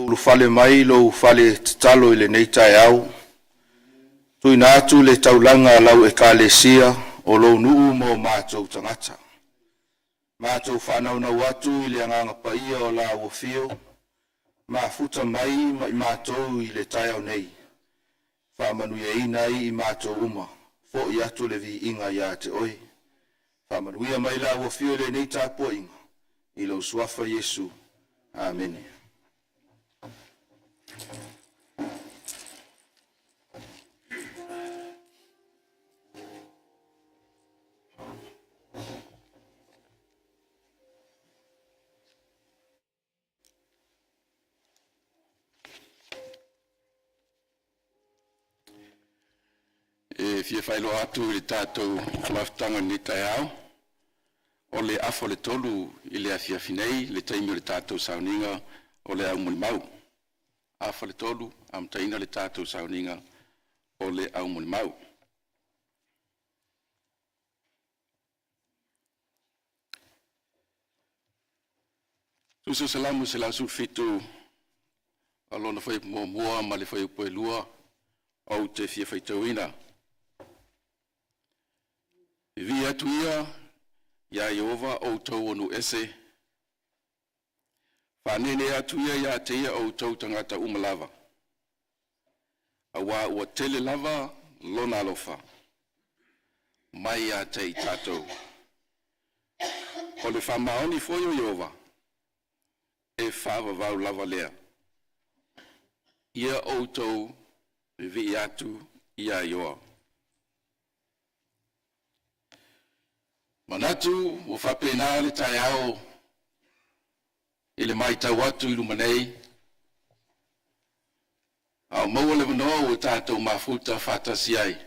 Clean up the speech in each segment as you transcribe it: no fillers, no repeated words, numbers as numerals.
Ulufale mai lou fale tatalo i lenei taeao, tuuina atu le taulaga a lau Ekalesia o lou nuu ma o matou tagata. Matou faanaunau atu i le Agaga Paia o Lau Afio, mafuta mai ma i matou i le taeao nei, faamanuiaina ai i matou uma, foi atu le viiga ia te Oe. Faamanuia mai Lau Afio i lenei tapuaiga, i lou Suafa Iesu. Amene. E fia faailoa atu i le tatou mafutaga i lenei taeao, o le afa o le 3 i le afiafi nei le taimi o le tatou sauniga o le aumolimau. Afa le 3, amataina le tatou sauniga o le aumolimau. Tusa o Salamo 117, o lona fuaiupu muamua ma le fuaiupu e 2, ou te fia faitauina. Vivii atu ia iā Ieova outou o nuu ese, faaneenee atu ia ia te ia outou tagata uma lava, auā ua tele lava lona alofa mai ia te i tatou. O le faamaoni foi o Ieova, e faavavau lava lea. Ia outou vivii atu iā Ioa. Manatu ua faapena le taeao i le matau atu i luma nei, a o maua le avanoa ua tatou mafuta faatasi ai.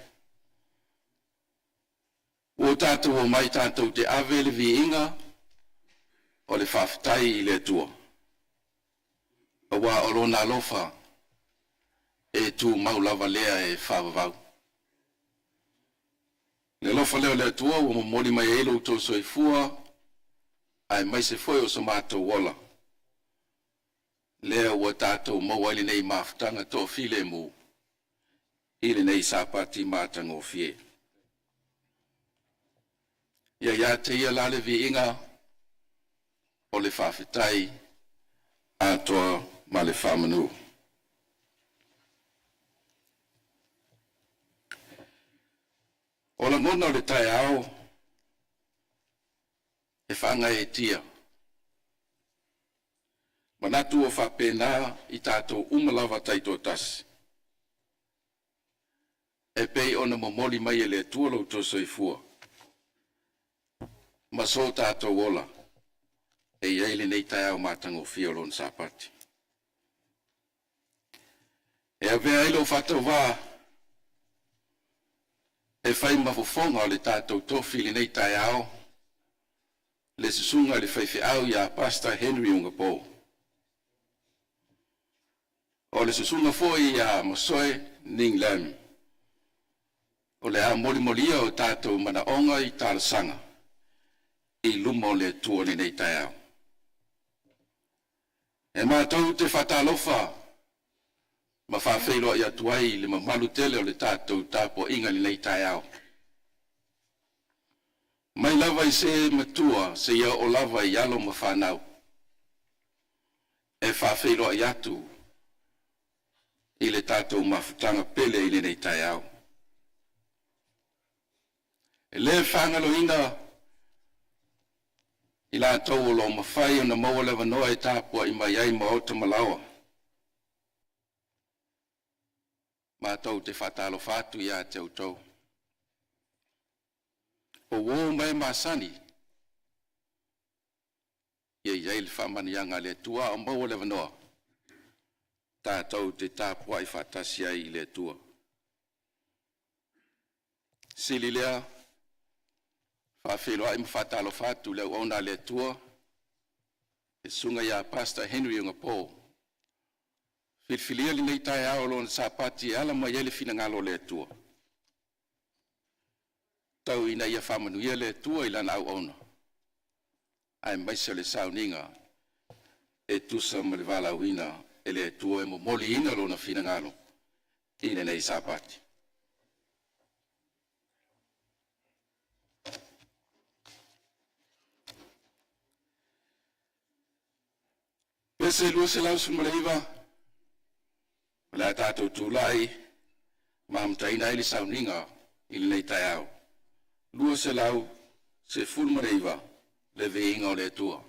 Ua tatou omai tatou te ave le viiga o le faafetai i le Atua, auā o Lona alofa e tumau lava lea e faavavau. Le alofa lea o le Atua ua momoli mai ai lo outou soifua aemaise foi o so matou ola, lea ua tatou maua ai lenei mafutaga toafilemu i lenei Sapati matagofie. Ia ia te ia la le viiga o le faafetai atoa ma le faamanu. O lagona o le taeao e faagaeetia, manatu ua faapena i tatou uma lava taitoatasi, e pei ona momoli mai e le Atua lo outou soifua ma so tatou ola e i ai lenei taeao matagofie o Lona Sapati. E avea ai lou faatauvā e fai ma fofoga o le tatou tofi i lenei taeao, le susuga i le faifeau iā Pastor Henry Ugapo. O le susuga foi iā Masoe Ning Lam, o le a molimolia o tatou manaoga i talosaga i luma o le Atua i lenei taeao. E matou te faatalofa ma faafeiloai atu ai i le mamalu tele o le tatou tapuaiga i lenei taeao. Mai lava i se matua seia oo lava i alo ma fanau, e faafeiloai atu i le tatou mafutaga pele i lenei taeao. E le faagaloina i latou o lo o mafai ona maua le avanoa e tapuai mai ai maota ma laoa. Matou te faatalofa atu ia te outou. O uo ma e masani, ia i ai le faamanuiaga a le Atua a o maua le avanoa tatou te tapuai faatasi ai i le Atua. Sili lea, faafeiloai ma faatalofa atu i le auauna a le Atua, le susuga ia Pastor Henry Ugapo. Filifilia lenei taeao o Lona Sapati e ala mai ai le finagalo o le Atua. Tau ina ia faamanuia le Atua i lana auauna, aemaise o le sauniga e tusa ma le valaauina e le Atua e momoliina Lona finagalo i lenei Sapati. Pese 219, o le a tatou tulai ma amataina ai le sauniga i lenei taeao. 219, Le Viiga o le Atua.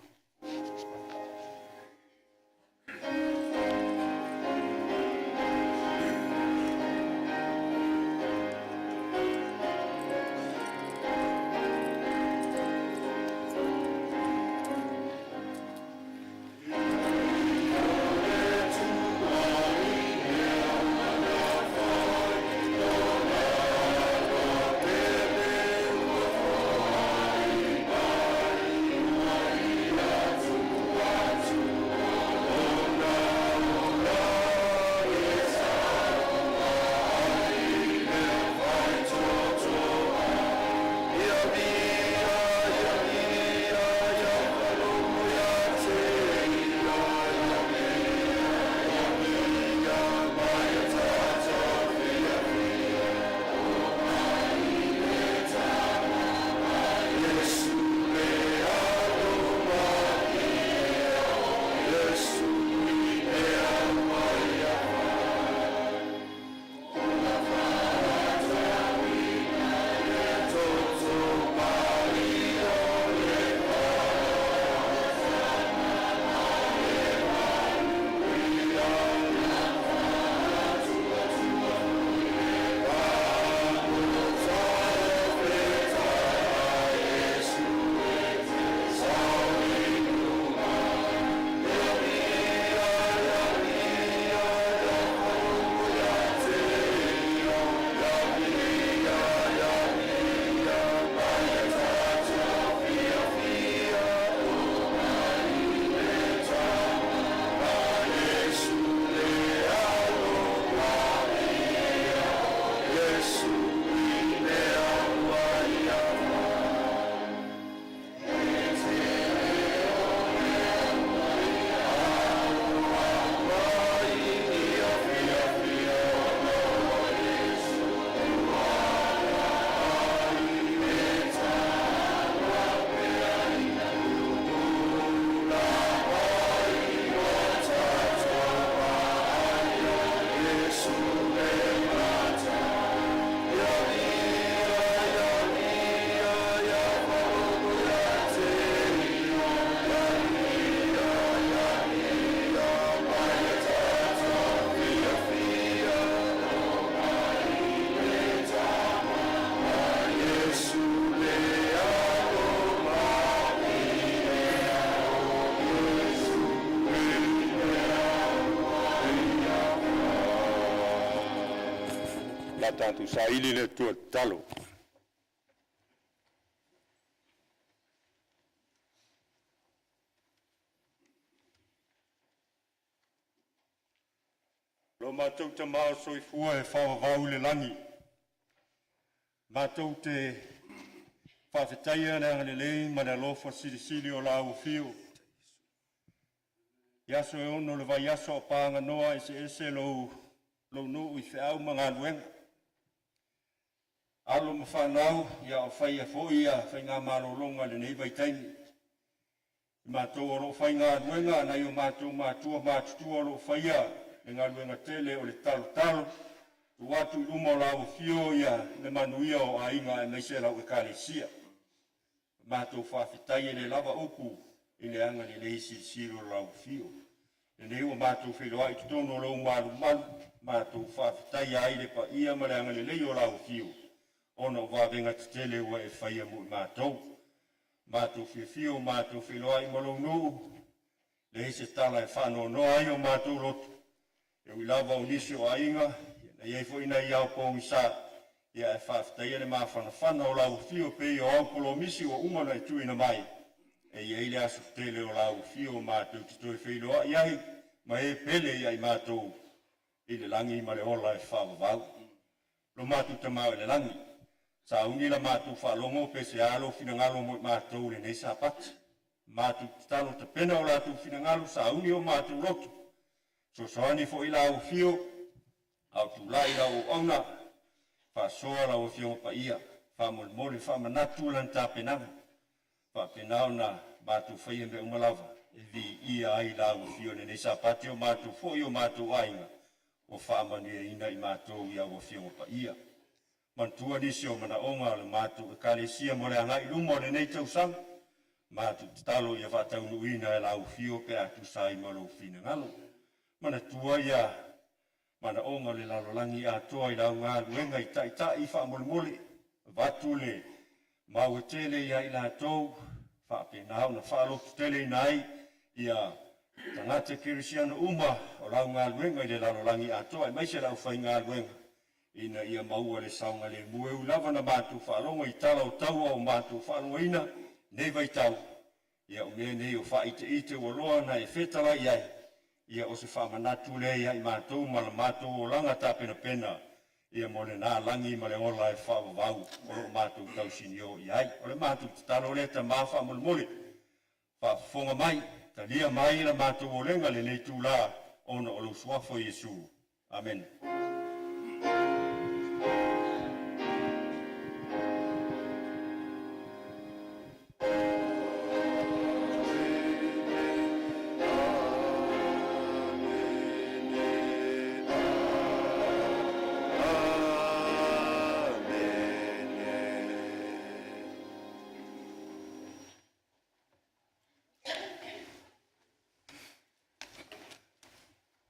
La tatou saili le Atua i le tatalo. Lo matou Tama o soifua e faavavau i le lagi, matou te faafetaia le agalelei ma le alofa silisili o Lau Afio i aso e ono o le vaiaso o paganoa eseese Lou nuu i feau ma galuega, alo ma fanau a o faia foi ia faiga malologa i lenei vaitaimi. I matou o lo o faigaluega, nai o matou matua matutua o lo o faia le galuega tele o le talotalo, tuu atu i luma o lau afio ia le manuia o aiga aemaise lau ekalesia. Matou faafetai e le lava upu i le agalelei silisili o lau Afio. Lenei ua matou feiloai i totonu o lou malumalu, matou faafetaia ai le paia ma le agalelei o lau Afio, ona o vavega tetele ua e faia mo i matou. Matou fiafia matou feiloai ma lou nuu, leai se tala e faanoanoa ai o matou loto, e ui lava o nisi o aiga na i ai foi nai ao pogisa, ae faafetaia le mafanafana o lau Afio e pei o ao polomisi ua uma ona e tuuina mai, e i ai le aso tele o lau Afio matou te toe feiloai ai ma e pele ia i matou i le lagi ma le ola e faavavau. Lo matou Tama oi le lagi, sauni la matou faalogo pe sea lou finagalo mo i matou i lenei Sapati. Matou tatalo, tapena o latou finagalo, sauni o matou loto. Fesoasoani foi lau Afio a o tulai lau auauna, faasoa lau Afioga Paia, faamolemole faamanatu lana tapenaga, faapena ona matou faia mea uma lava e viia ai lau Afio i lenei Sapati, o matou foi o matou aiga, ua faamanuiaina i matou i au Afioga Paia. Manatua nisi o manaoga o le matou Ekalesia mo le agai i luma o lenei tausaga, matou tatalo ia faataunuuina e lau Afio pe a tusa ai ma lou finagalo. Manatua manaoga o le lalolagi atoa i lau galuega i taitai, faamolemole avatu le mau e tele ia i latou, faapena ona faalototeleina ai ia tagata kerisiano uma o lau galuega i le lalolagi atoa aemaise le aufaigaluega ina ia maua le saogalemu. E ui lava ina matou faalogo i tala o taua ua matou faalogoina i lenei vaitau, ia o mea nei o faaiteite ua loa ona e fetalai i ai, ia o se faamanatu lea ia i matou ma le matou olaga tapenapena mo lena lagi ma le ola e faavavau o lo o matou tausinio i ai. O le matou tatalo lea Tama faamolemole, faafofoga mai, talia mai la matou olega i lenei itula ona o lou Suafa o Iesu. Amene. Amene.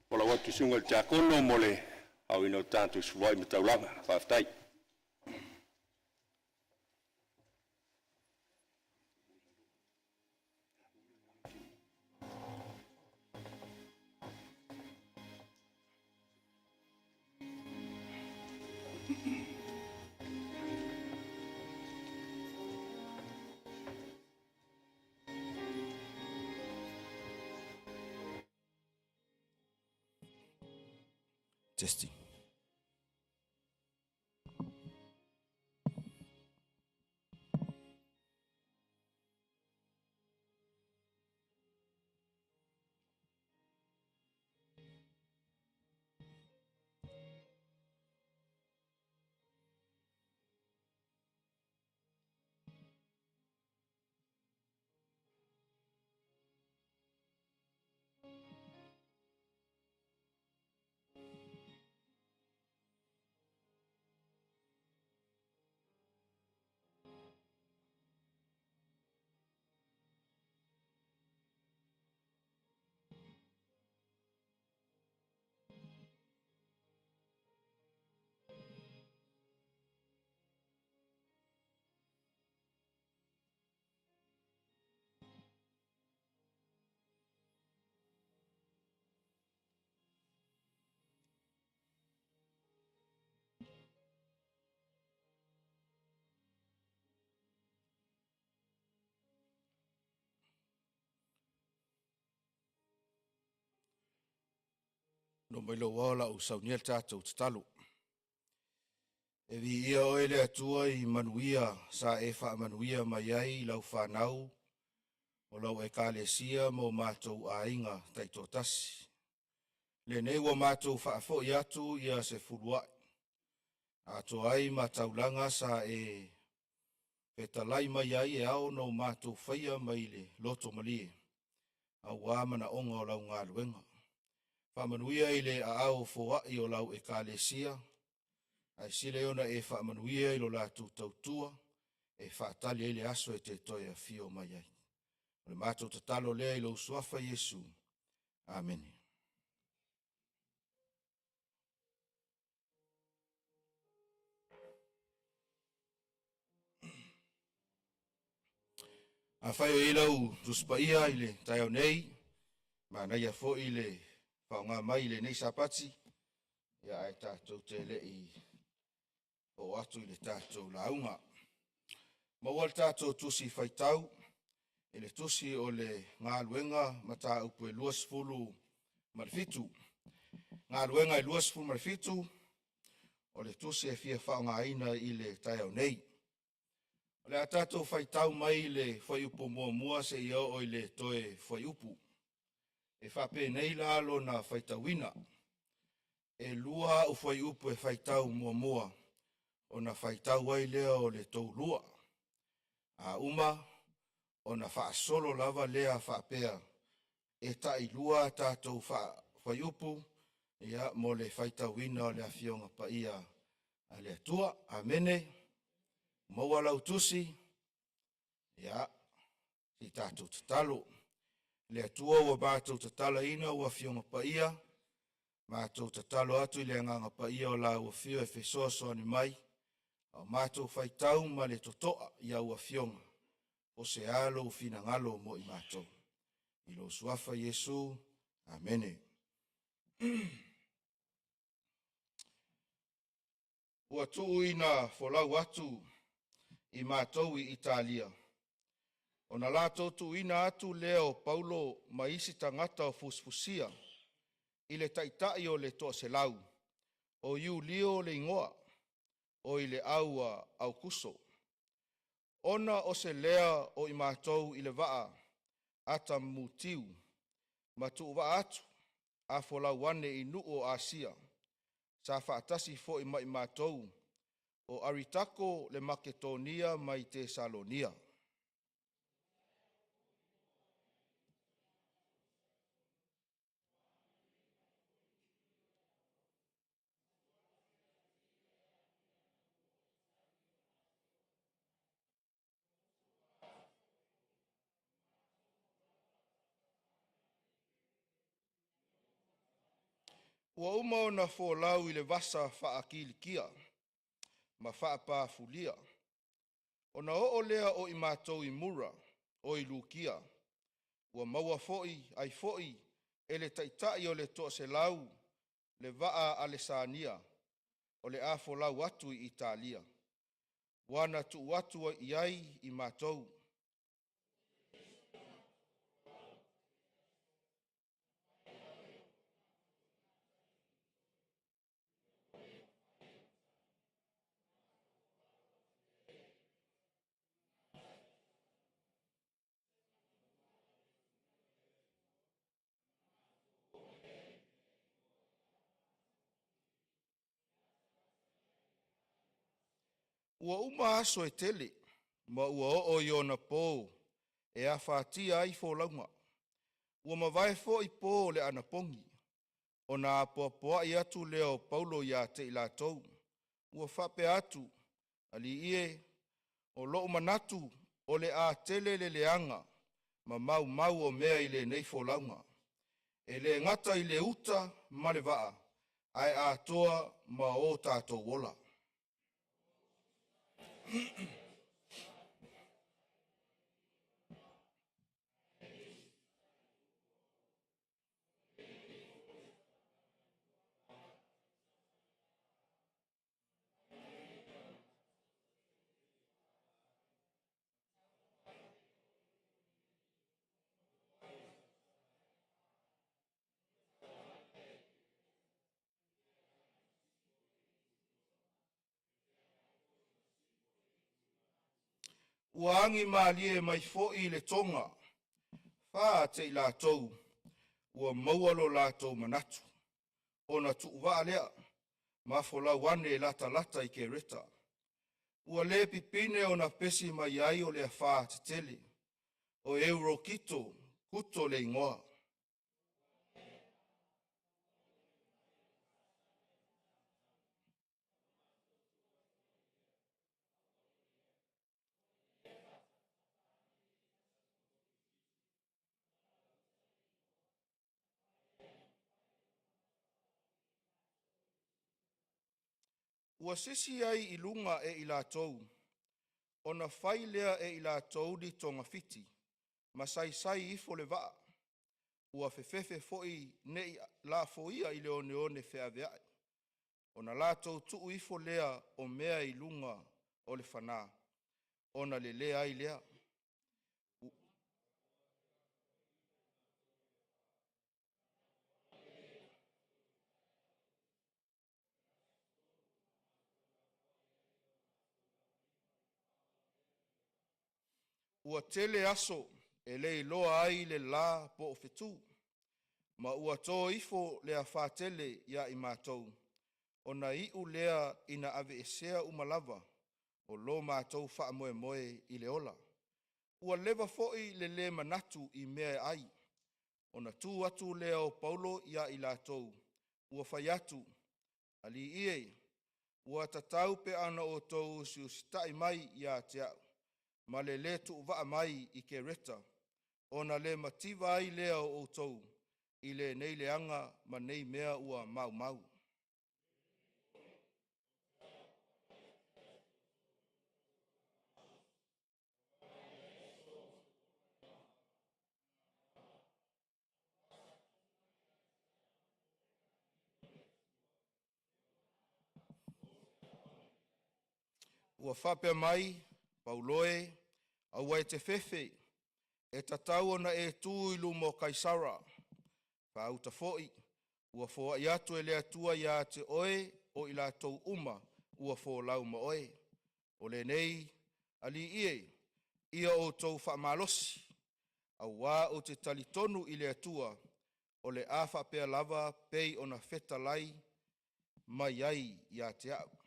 Folau atu i le susuga i le Tiakono mo le aoina o tatou suvai ma taulaga. Faafetai. Testing. No mai lou ao la u saunia le tatou tatalo. E viia oe le Atua i manuia sa e faamanuia mai ai i lau fanau o lau ekalesia ma o matou aiga taitoatasi. Lenei ua matou faafoi atu ia se fuluai, atoa ai ma taulaga sa e fetalai mai ai e ao ona o matou faia mai le loto malie, auā manaoga o lau galuega. Faamanuia i le aao foai o lau ekalesia, ae sili ona e faamanuia i lo latou tautua e faatali ai le aso e te toe afio mai ai. O le matou tatalo lea i lou Suafa Iesu. Amene. Afai o i ai lau Tusi Paia i le taeao nei, manaia foi le faaaoga mai i lenei Sapati, ia ae tatou te le i oo atu i le tatou lauga. Maua le tatou tusi faitau i le tusi o le Galuega Mataupu e 27. Galuega e 27, o le tusi e fia faaaogaina i le taeao nei. O le a tatou faitau mai le fuaiupu muamua seia oo i le toe fuaiupu. E faapenei la lona faitauina. E lua a'u fuaiupu e faitau muamua ona faitau ai lea o le toulua. A uma ona faasolo lava lea faapea e tailua a tatou fuaiupu mo le faitauina o le Afioga Paia a le Atua. Amene. Maua lau Tusi? Ia, se i tatou tatalo. Le Atua ua matou tatalaina ua Afioga Paia, matou tatalo atu i le Agaga Paia o lau Afio e fesoasoani mai a o matou faitau ma le totoa i au Afioga, po o se a lou finagalo mo i matou. I lou Suafa Iesu, Amene. Ua tuuina folau atu i matou i Italia, ona latou tuuina atu lea o Paulo ma isi tagata ua fusifusia i le taitai o le toaselau, o Iulio le igoa, o i le au a Aukuso. Ona o se lea o i matou i le vaa Atamamutiu ma tuuvaa atu, a folau ane i nuu o Asia. Sa faatasi foi ma i matou o Aritako le Maketonia mai Tesalonia. Ua uma ona folau i le vasa faa-Kilikia ma faa-Pafulia, ona oo lea o i matou i Mura o i Lukia. Ua maua ai foi e le taitai o le toaselau le vaa a Alesania o le a folau atu i Italia, ua na tuu atu i ai i matou. Ua uma aso e tele ma ua oo i ona po e afatia ai folauga, ua mavae foi po o le anapogi, ona apoapoai atu lea o Paulo ia te i latou, ua faapea atu, “Alii e, o lo'u manatu o le a tele le leaga ma maumau o mea i lenei folauga, e le gata i le uta ma le vaa, ae atoa ma o tatou ola.” Ua agi malie mai foi le toga, e 4 i latou ua maua lo latou manatu, ona tuuvaa lea ma folau ane e latalata i Kereta. Ua le pipine ona pesi mai ai o le afa tetele, o Eurokito Kuto le igoa. Ua sisi ai i luga e i latou, ona fai lea e i latou ni togafiti ma saisai ifo le vaa, ua fefefe foi ne i lafoia i le oneone feaveai, ona latou tuu ifo lea o mea i luga o le fana, ona lelea ai lea. Ua tele aso e le iloa ai le la po o fetu. Ma ua to ifo le afā tele ia i matou, ona iu lea ina aveesea uma lava o lo matou faamoemoe i le ola. Ua leva foi le le manatu i mea e ai. Ona tu atu lea o Paulo ia i latou, ua fai atu, “Alii e, ua tatau pe ana outou usiusitai mai ia te a'u ma le le tuuvaa mai i Kereta, ona le mativa ai lea o outou i lenei leaga ma nei mea ua maumau.” Ua faapea mai, “Paulo e, aua e te fefe. E tatau ona e tu i luma o Kaisara. Faauta foi, ua foai atu e le Atua ia te oe o i latou uma ua folau ma oe.” O lenei, alii e, ia outou faamalosi, auā ou te talitonu i le Atua, o le a faapea lava pei ona fetalai mai ai ia te a'u.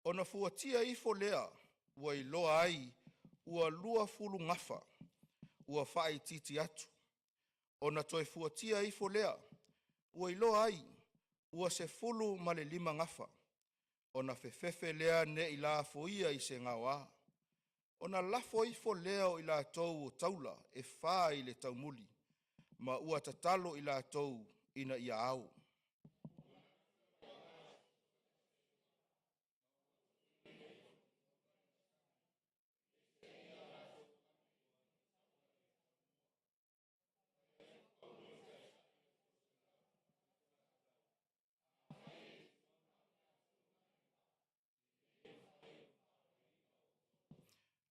Ona fuatia ifo lea ua iloa ai ua 20 gafa ua faaitiitia atu. Ona toe fuatia ifo lea, ua iloa ai ua 15 gafa. Ona fefefe lea ne i lafoia i se gaoa. Ona lafo ifo lea o i latou o taula e fa i le taumuli, ma ua tatalo i latou ina ia ao.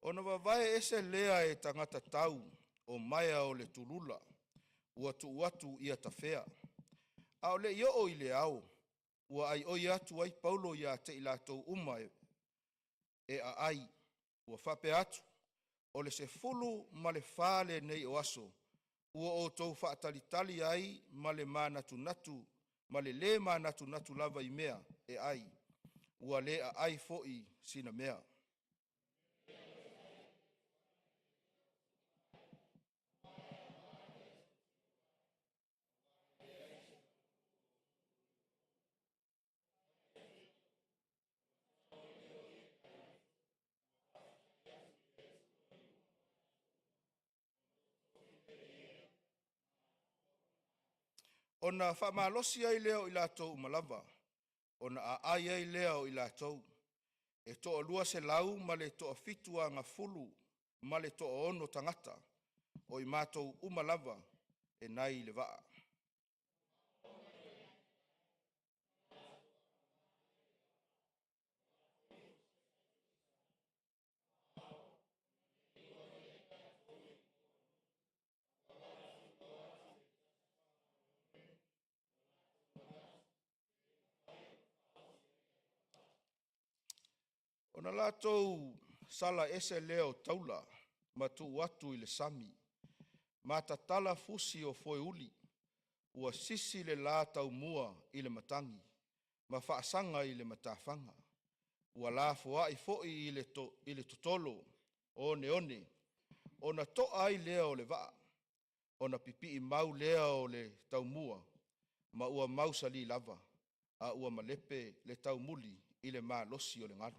Ona vavae ese lea e tagata tau o maea o le tulula ua tuu atu ia tafea. A o le i oo i le ao, ua aioi atu ai Paulo ia te i latou uma e aai, ua faapea atu, “O le 14 lenei o aso ua outou faatalitali ai ma le lē manatunatu lava i mea e ai, ua le aai foi sina mea. Ona faamalosi ai lea o i latou uma lava, ona aai ai lea o i latou. E toa-267 ma le toaono tagata, o i matou uma lava e nai le vaa. Ona latou sala ese lea o taula ma tuu atu i le sami, ma tatala fusi o foeuli. Ua sisi le la taumua i le matagi ma faasaga i le matafaga. Ua lafoai foi i le totolo o oneone, ona toa ai lea o le vaa. Ona pipii mau lea o le taumua ma ua mausali lava, a ua malepe le taumuli i le malosi o le galu.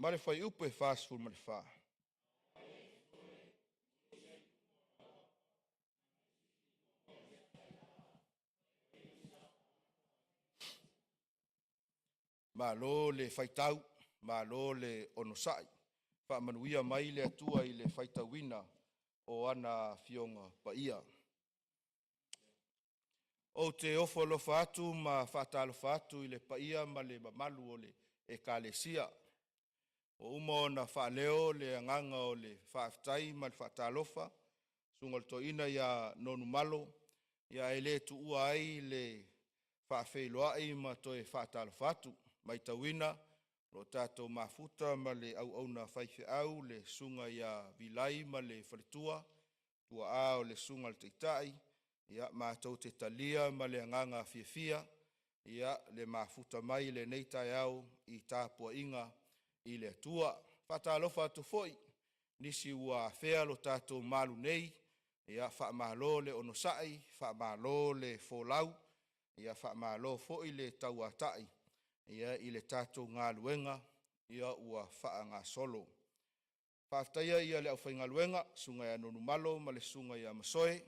Ma le Fuaiupu 44. Malo le faitau, malo le onosai. Faamanuia mai le Atua i le faitauina o ana Afioga Paia. Ou te ofo alofa atu ma faatalofa atu i le paia ma le mamalu o le Ekalesia. Ua uma ona faaleo le agaga o le faafetai ma le faatalofa, susuga i le toeaina ia Nonumalo, ae le tuua ai le faafeiloai ma toe faatalofa atu. E matauina o lo o tatou mafuta ma le auauna faifeau le susuga ia Vilai ma le faletua, tuaa o le susuga i le Taitai, ia matou te talia ma le agaga fiafia le mafuta mai i lenei taeao i tapuaiga i le Atua. E faatalofa atu foi i nisi ua afea lo tatou malu nei, ia faamalo le onosai, faamalo le folau, faamalo foi le tauatai i le tatou galuega ua faagasolo. Faafetaia le aufaigaluega, susuga ia Nonumalo ma le susuga ia Masoe,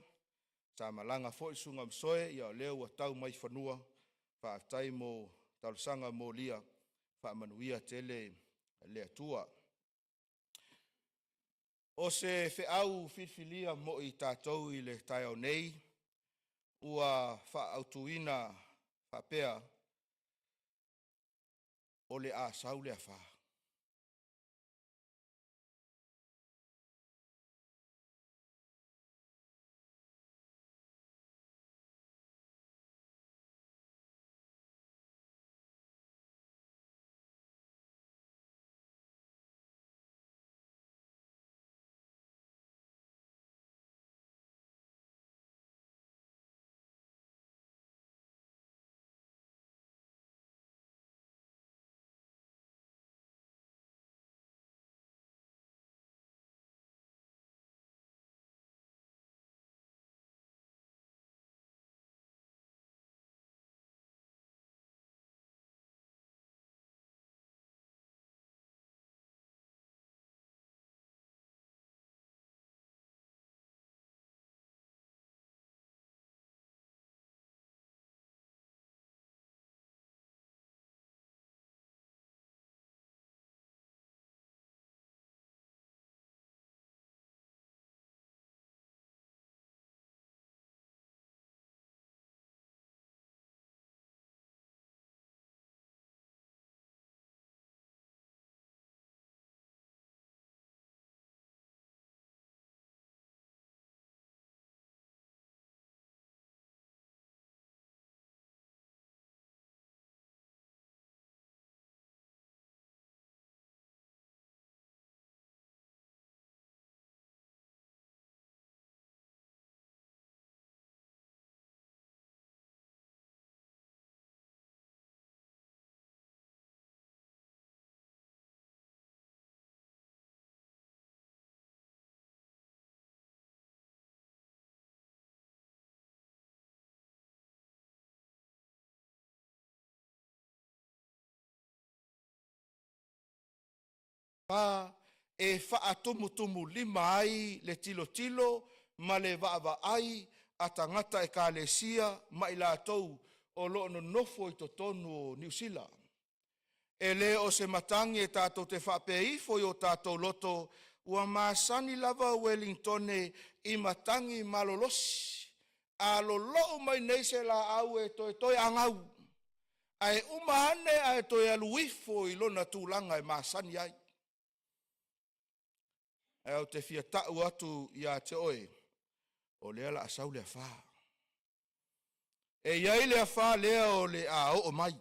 sa malaga foi le susuga ia Masoe, ia o lea ua tau mai i fanua. Faafetai mo talosaga molia, faamanuia tele le Atua. O se feau filifilia mo i tatou i le taeao nei ua faaautuina faapea, “O le a sau le afa.” E faatumutumulima ai le tilotilo ma le vaavaai a tagata ekalesia ma i latou o lo o nonofo i totonu o Niu Sila. E le o se matagi e tatou te faapea ifo i o tatou loto, ua masani lava Ueligitone i matagi malolosi. A lolou mai nei se laau e toetoe a gau, ae uma ane ae toe alu ifo i lona tulaga e masani ai. Ae ou te fia tau atu ia te oe, o lea o le a sau le afa. E i ai le afa lea o le a oo mai.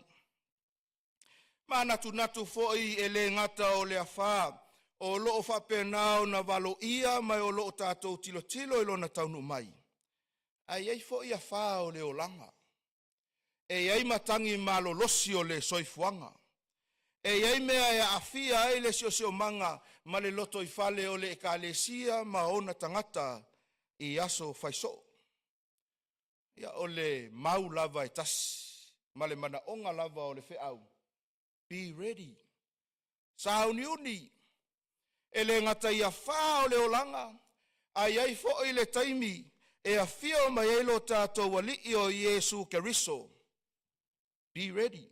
Manatunatu foi e le gata o le afa o lo o faapena ona valoia ma o lo o tatou tilotilo i lona taunuu mai, ae i ai foi afa o le olaga. E i ai matagi malolosi o le soifuaga. E i ai mea e aafia ai le siosiomaga ma le lotoifale o le Ekalesia ma ona tagata i aso fai soo. Ia, o le mau lava e tasi ma le manaoga lava o le feau, be ready, sauniuni. E le gata i afā o le olaga, ae i ai foi le taimi e afio mai ai lo tatou Alii o Iesu Keriso. Be ready.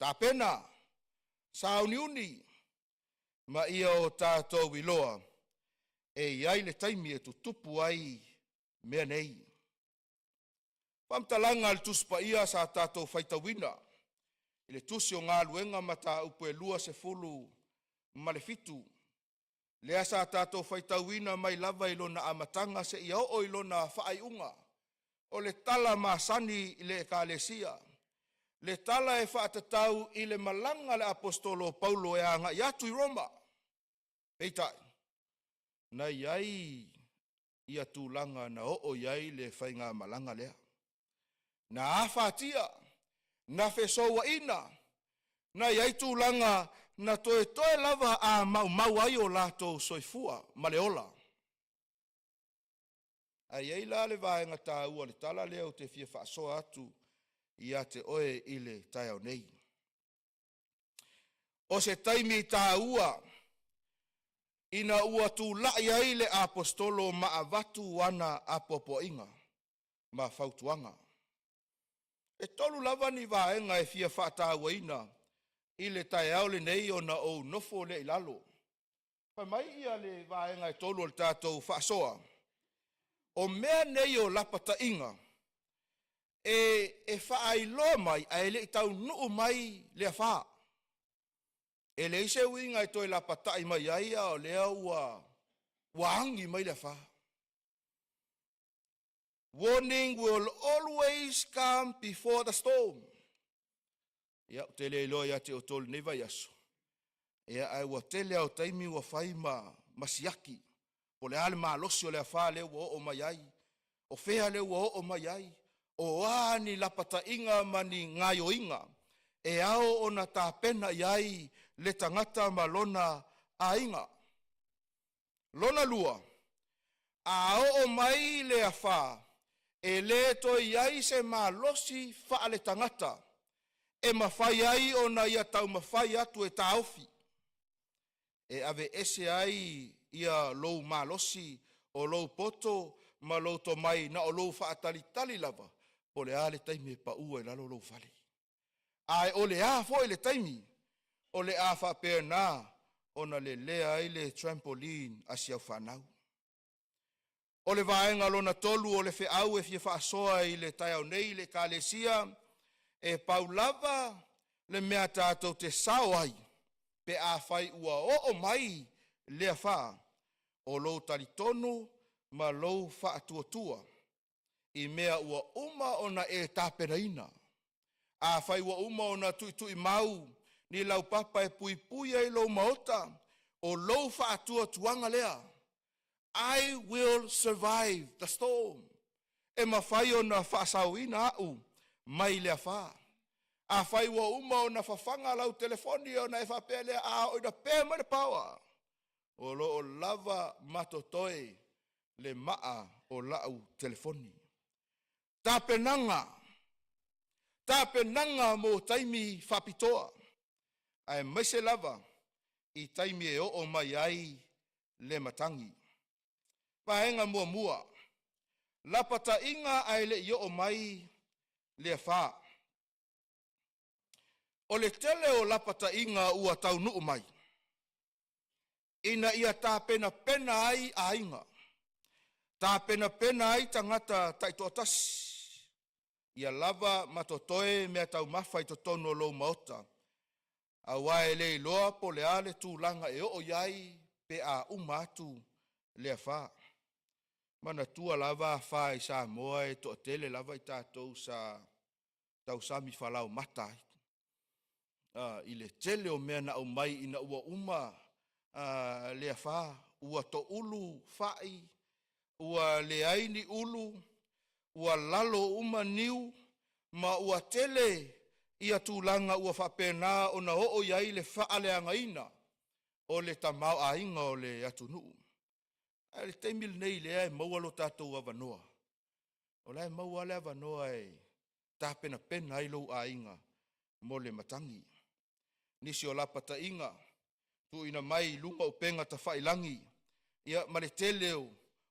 Tapena, sauniuni ma ia o tatou iloa e i ai le taimi e tutupu ai mea nei. Faamatalaga a le Tusi Paia sa tatou faitauina i le Tusi o Galuega, Mataupu e 27, lea sa tatou faitauina mai lava i lona amataga seia oo i lona faaiuga. O le tala masani i le Ekalesia, le tala e faatatau i le malaga a le Aposetolo o Paulo e agai atu i Roma. Peitai, na i ai ia tulaga na oo i ai le faigamalaga lea. Na afatia, na fesouaina, na i ai tulaga na toetoe lava a maumau ai o latou soifua ma le ola. Ae i ai la le vaega taua o le tala lea ou te fia faasoa atu ia te oe i le taeao nei. O se taimi taua ina ua tulai ai le Aposetolo ma avatu ana apoapoaiga ma fautuaga. E tolu lava ni vaega e fia faatauaina i le taeao lenei ona ou nofo lea i lalo. Fai mai le vaega e tolu o le tatou faasoa, o mea nei o lapataiga e faailoa mai ae le i taunuu mai le afa. E leai se uiga e toe lapatai mai ai a o lea ua agi mai le afa. Warning will always come before the storm. Ia, ou te le iloa ia te outou i lenei vaiaso, ia ae ua tele lava o taimi ua fai ma siaki po o le a le malosi o le afa lea ua oo mai ai, o fea lea ua oo mai ai, o a ni lapataiga ma ni gaoioiga e ao ona tapena i ai le tagata ma lona aiga. Lona lua, a oo mai le afa, e le toe i ai se malosi faaletagata e mafai ai ona ia taumafai atu e taofi, e aveese ai ia lou malosi o lou poto ma lou tomai na o lou faatalitali lava po o le a le taimi e pau ai i lalo lou fale. Ae o le a foi le taimi o le a faapena ona lelea ai le trampoline a si au fanau. O le vaega lona tolu o le feau e fia faasoa i le taeao nei i le Ekalesia, e pau lava le mea tatou te sao ai pe afai ua oo mai le afa, o lou talitonu ma lou faatuatua i mea ua uma ona e tapenaina. Afai ua uma ona tuituimau ni laupapa e puipui ai lou maota, o lou faatuatuaga lea, I will survive the storm. E mafai ona faasaoina au mai le afa. Afai ua uma ona fafaga lau telefoni ona e faapea lea, a oo ina pe mai le power, o lo o lava ma totoe le maa o lau telefoni. Tapenaga, tapenaga mo taimi faapitoa, aemaise lava i taimi e oo mai ai le matagi. Vaega muamua, lapataiga ae le i oo mai le afa. O le tele o lapataiga ua taunuu mai ina ia tapenapena ai aiga, tapenapena ai tagata taitoatasi, ia lava ma totoe mea taumafa i totonu o lou maota, aua e le iloa po o le a le tulaga e oo i ai pe a uma atu le afa. Manatua lava afa i Samoa e toatele lava i tatou sa tausami falaomata ai i le tele o mea na aumai ina ua uma le afa, ua toulu fai, ua leai ni ulu, ua lalo uma niu ma ua tele ia tulaga ua faapena ona oo i ai le faaleagaina o le tamaoaiga o le atunuu. Ae o le taimi lenei lea e maua lo tatou avanoa, o la e maua lava le avanoa e tapenapena ai lou aiga mo le matagi. Nisi o lapataiga tuuina mai i luga o upega tafailagi ia ma le tele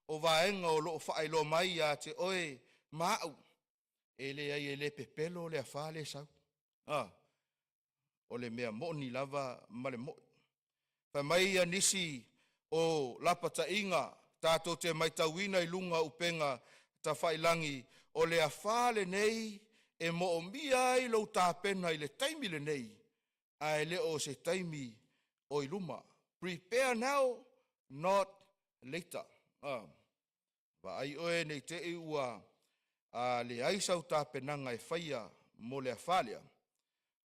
o vaega o lo o faailoa mai ia te oe ma au, e leai e le pepelo le afa lea e sau. O le mea moni lava ma le moi. Fai mai ia nisi o lapataiga tatou te matauina i luga o upega tafailagi, o le afā lenei e moomia ai lou tapena i le taimi lenei, ae le o se taimi o i luma. Prepare now, not later. Vaai oe nei tei ua leai sau tapenaga e faia mo le afā lea,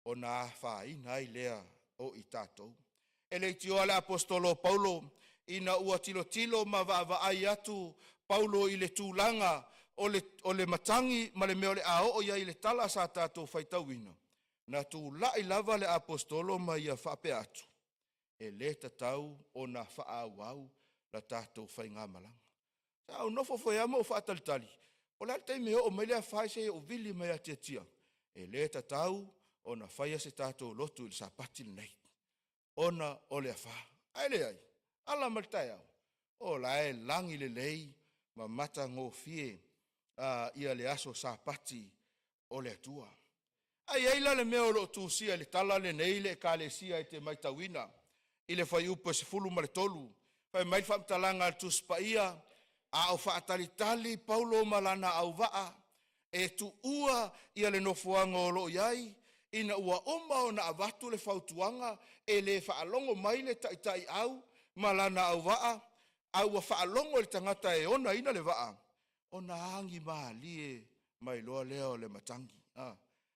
ona afaina ai lea o i tatou. E leitioa le aposetolo o Paulo ina ua tilotilo ma vaavaai atu Paulo i le tulaga o le matagi ma le mea o le a oo i ai i le tala sa tatou faitauina, na tulai lava le aposetolo ma ia faapea atu, e le tatau ona faaauau la tatou faigamalaga. Sa ou nofo foi lava ma ou faatalitali po o le a le taimi e oo mai le afa se i ou vili mai lava e tiatia. E le tatau ona faia se tatou lotu i le Sapati lenei ona o le afa. Ae leai, ala mai le taeao, o la e lagi lelei ma matagofie ia le aso Sapati o le Atua. Ae i ai la le mea o lo o tusia i le tala lenei le Ekalesia e te matauina i le fuaiupu e 13, fai mai le faamatalaga a le Tusi Paia, a o faatalitali Paulo ma lana auvaa e tuua ia le nofoaga o lo o i ai, ina ua uma ona avatu le fautuaga e le faalogo mai le taitaiau ma lana auvaa, a ua faalogo i le tagata e onaina le vaa, ona agi malie mai loa lea o le matagi.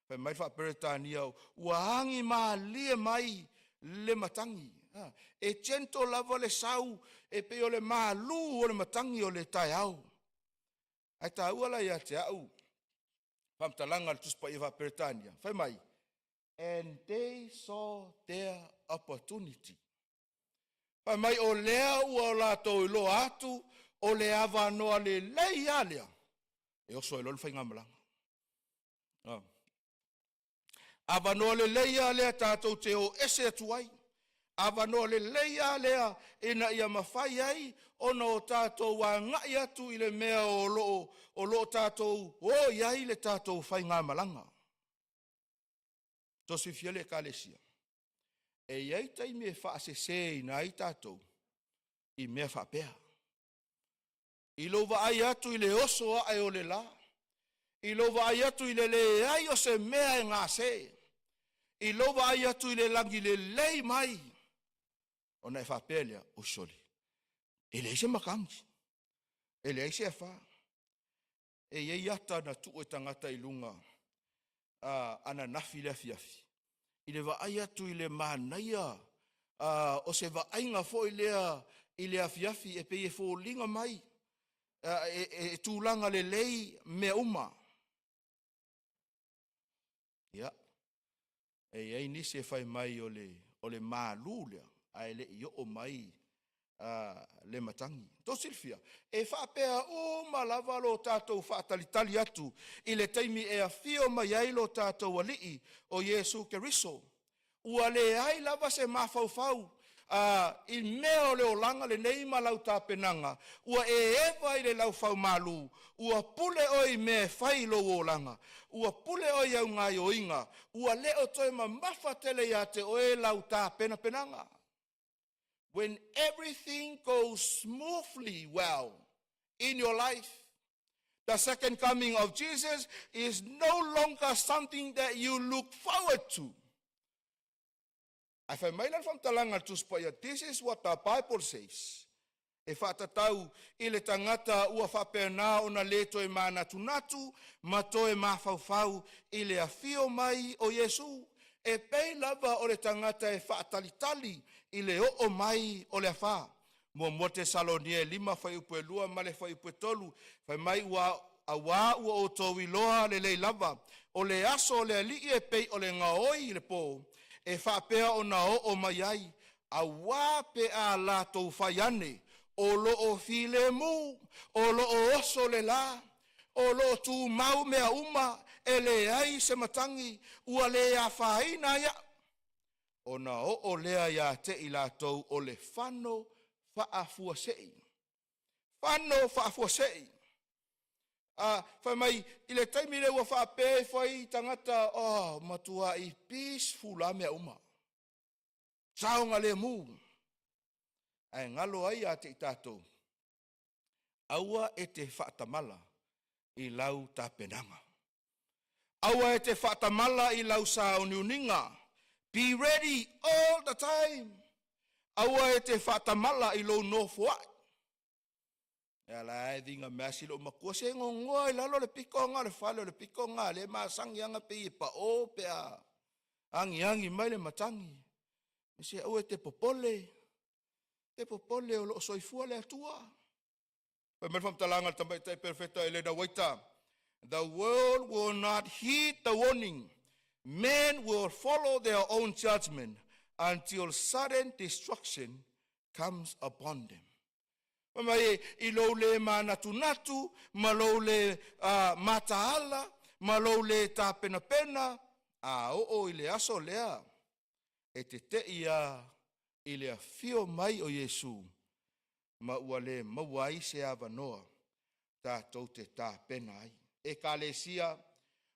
Fai mai le Faa-Peretania ua agi malie mai le matagi. E gentle lava le sau e pei o le malu o le matagi o le taeao. Ae taua la ia te au faamatalaga a le Tusi Paia Faa-Peretania, fai mai, and they saw their opportunity. Fai mai o lea ua latou iloa atu o le avanoa lelei lava lea e oso ai loa le faigamalaga. Avanoa lelei lava lea tatou te o ese atu ai. Avanoa lelei lava lea ina ia mafai ai ona o tatou agai atu i le mea o lo o tatou o i ai le tatou faigamalaga. Tosifia le Ekalesia, e i ai taimi e faaseseina ai tatou i mea faapea. I lou vaai atu i le oso ae o le la, i lou vaai atu i le leai o se mea e gase, i lou vaai atu i le lagi lelei mai, ona e faapea lea, oi sole, e leai se matagi, e leai se afā. E i ai ata na tuu e tagata i luga ananafi i le afiafi, i le vaai atu i le manaia o se vaaiga foi lea i le afiafi e pei e foliga mai e tulaga lelei mea uma. Ia, e i ai nisi e fai mai o le malu lea ae le i oo mai le matagi. Tou silafia, e faapea uma lava lo tatou faatalitali atu i le taimi e afio mai ai lo tatou Alii o Iesu Keriso. Ua leai lava se mafaufau i mea o le olaga lenei ma lau tapenaga, ua e eva i le laufaumalu, ua pule oe i mea e fai i lou olaga, ua pule oe i au gaioiga, ua le o toe mamafa tele ia te oe lau tapenapenaga. When everything goes smoothly well in your life, the second coming of Jesus is no longer something that you look forward to. Ae fai mai la le faamatalaga a le Tusi Paia, this is what the Bible says. E faatatau i le tagata ua faapena ona le toe manatunatu ma toe mafaufau i le afio mai o Iesu, e pei lava o le tagata e faatalitali i le oo mai o le afā. 1 Tesalonia e 5 fuaiupu e 2 ma le fuaiupu e 3, fai mai ua auā ua outou iloa lelei lava, o le aso o le Alii e pei o le gaoi i le po, e faapea ona oo mai ai, auā pe a latou fai ane, o lo o filemu, o lo o oso le la, o lo o tumau mea uma, e leai se matagi, ua le afaina ai au. Ona oo lea ia te i latou o le fano faafuasei. Fano faafuasei. A fai mai i le taimi lea ua faapea ifo ai tagata, oh, matuai peaceful lava mea uma, saogalemu, ae galo ai ia te i tatou, aua e te faatamala i lau tapenaga. Aua e te faatamala i lau sauniuniga. Be ready all the time. Aua e te faatamala i lou nofoai. E ala e viga mai si lou matua se gogoa i lalo le pito na o le fale o le pito na le masani aga pe i pa o pe a agiagi mai le matagi. Se aua e te popole, te popole o loo soifua le Atua. Fai mai le faamatalaga a le tamaitai perofeta Elena Uaita, "The world will not heed the warning. Men will follow their own judgment until sudden destruction comes upon them." Fai mai i lou le manatunatu ma lou le mataala ma lou le tapenapena, a oo i le aso lea e tetei a i le afio mai o Iesu ma ua le maua ai se avanoa tatou te tapena ai. Ekalesia,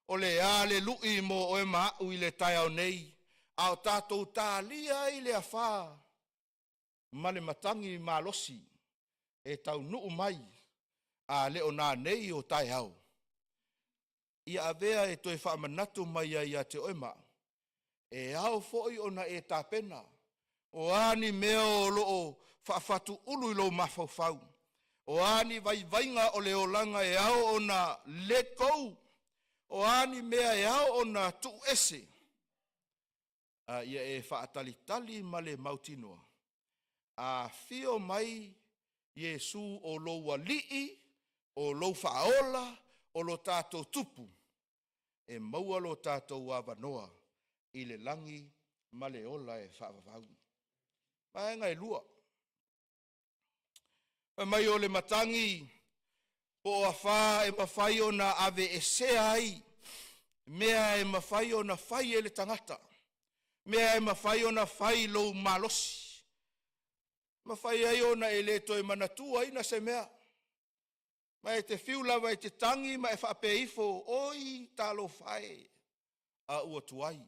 o le a le lui mo oe ma a'u i le taeao nei, a o tatou talia ai le afā ma le matagi malosi e taunuu mai a le o nanei o taeao, ia avea e toe faamanatu mai ai ia te oe ma a'u, e ao foi ona e tapena. O a ni mea o loo faafatuulu i lou mafaufau, o a ni vaivaiga o le olaga e ao ona let go, o a ni mea e ao ona tuuese, a ia e faatalitali ma le mautinoa, a afio mai Iesu o lou Alii, o lou Faaola, o lo tatou Tupu, e maua lo tatou avanoa i le lagi ma le ola e faavavau. Vaega e 2. Fai mai o le matagi po o afā e mafai ona aveesea ai mea e mafai ona fai e le tagata, mea e mafai ona fai i lou malosi, mafai ai ona e le toe manatuaina se mea, ma e te fiu lava e te tagi ma e faapea ifo, “Oi talofa e, a ua tuai.”